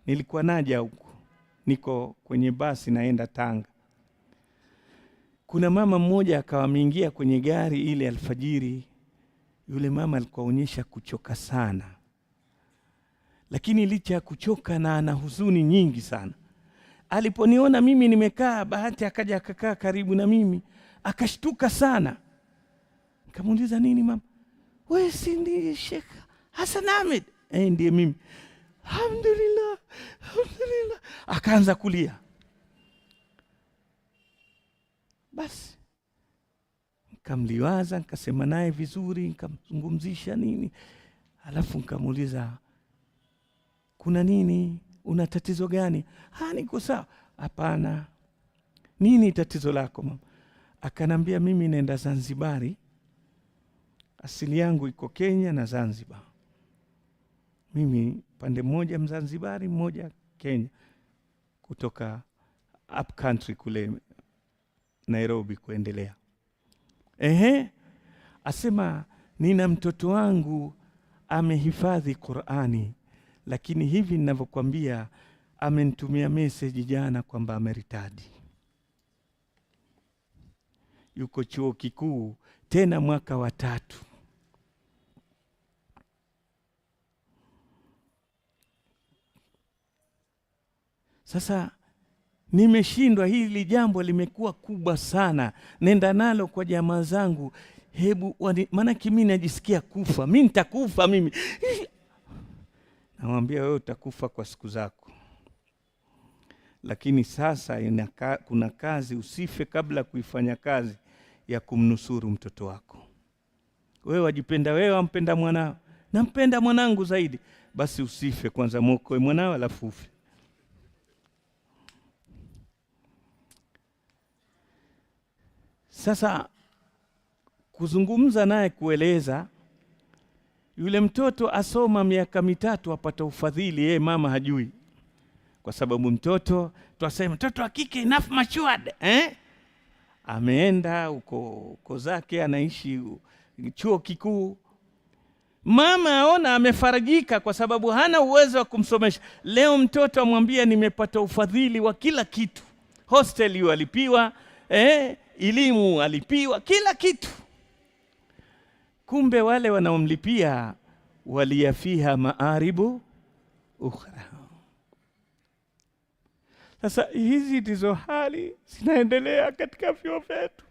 Nilikuwa naja huku, niko kwenye basi naenda Tanga. Kuna mama mmoja akawa ameingia kwenye gari ile alfajiri. Yule mama alikuwa onyesha kuchoka sana, lakini licha ya kuchoka na ana huzuni nyingi sana. Aliponiona mimi nimekaa, bahati akaja akakaa karibu na mimi, akashtuka sana. Nikamuuliza, nini mama? Wewe si ndiye Sheikh Hassan Ahmed? Ndiye mimi. Alhamdulillah, alhamdulillah. Akaanza kulia. Basi nikamliwaza, nikasema naye vizuri, nikamzungumzisha nini, alafu nikamuuliza kuna nini, una tatizo gani? Niko sawa. Hapana, nini tatizo lako mama? Akanambia mimi naenda Zanzibari, asili yangu iko Kenya na Zanzibar. Mimi pande moja Mzanzibari, mmoja Kenya, kutoka up country kule Nairobi kuendelea. Asema nina mtoto wangu amehifadhi Qur'ani, lakini hivi ninavyokuambia amenitumia message jana kwamba ameritadi, yuko chuo kikuu tena mwaka wa 3. Sasa nimeshindwa, hili jambo limekuwa kubwa sana, nenda nalo kwa jamaa zangu, hebu maanake mimi najisikia kufa, mimi nitakufa mimi. Namwambia wewe utakufa kwa siku zako, lakini sasa kuna kazi, usife kabla kuifanya kazi ya kumnusuru mtoto wako. Wewe wajipenda, wewe wampenda mwanao, nampenda mwanangu zaidi, basi usife kwanza, mwokoe mwanao alafu ufe. Sasa kuzungumza naye, kueleza, yule mtoto asoma miaka 3 apata ufadhili, yeye mama hajui. Kwa sababu mtoto twasema mtoto wa kike enough matured, Ameenda uko zake, anaishi chuo kikuu. Mama aona amefarajika kwa sababu hana uwezo wa kumsomesha. Leo mtoto amwambia nimepata ufadhili wa kila kitu. Hostel yu alipiwa, elimu alipiwa, kila kitu. Kumbe wale wanaomlipia waliyafiha maaribu ukhra. Sasa hizi ndizo hali zinaendelea katika vyuo vyetu.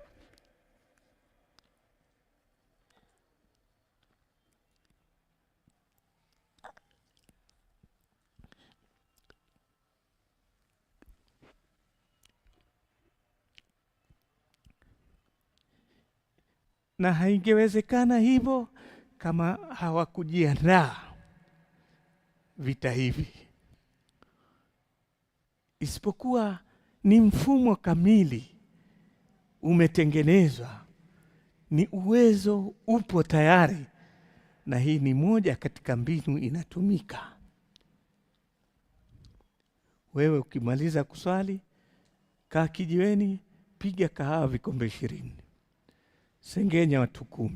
Na haingewezekana hivyo kama hawakujiandaa vita hivi. Isipokuwa ni mfumo kamili umetengenezwa, ni uwezo upo tayari, na hii ni moja katika mbinu inatumika. Wewe ukimaliza kuswali, kaa kijiweni, piga kahawa vikombe 20. Sengenya watu 10,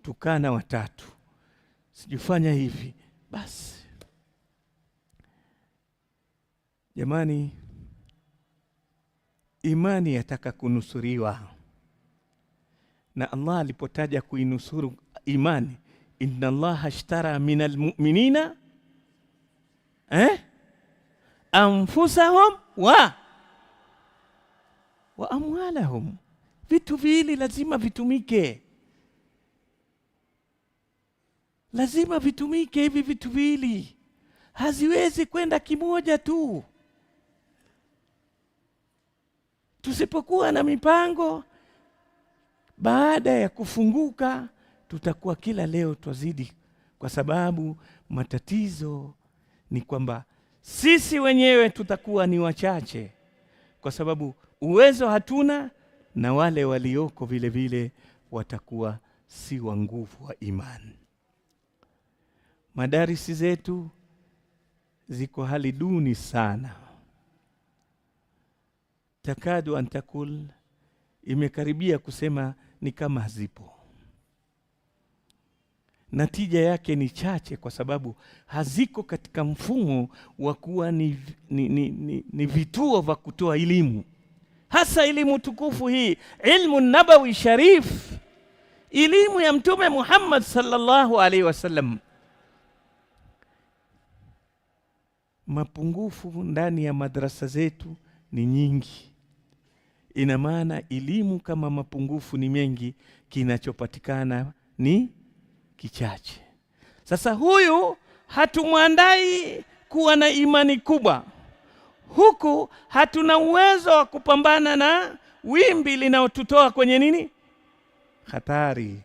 tukana 3, sijufanya hivi basi. Jamani, imani yataka kunusuriwa. Na Allah alipotaja kuinusuru imani, inna Allaha ashtara minal mu'minina anfusahum wa amwalahum. Vitu viwili lazima vitumike. Lazima vitumike hivi vitu viwili. Haziwezi kwenda kimoja tu. Tusipokuwa na mipango, baada ya kufunguka tutakuwa kila leo twazidi, kwa sababu matatizo ni kwamba sisi wenyewe tutakuwa ni wachache, kwa sababu uwezo hatuna, na wale walioko vile vile watakuwa si wa nguvu wa imani. Madarisi zetu ziko hali duni sana. Takadu antakul, imekaribia kusema ni kama hazipo. Natija yake ni chache, kwa sababu haziko katika mfumo wa kuwa ni vituo vya kutoa elimu, hasa elimu tukufu hii, ilmu nabawi sharif, elimu ya Mtume Muhammad sallallahu alaihi wasallam. Mapungufu ndani ya madrasa zetu ni nyingi. Ina maana elimu kama mapungufu ni mengi, kinachopatikana ni kichache. Sasa huyu hatumwandai kuwa na imani kubwa, huku hatuna uwezo wa kupambana na wimbi linaotutoa kwenye nini hatari.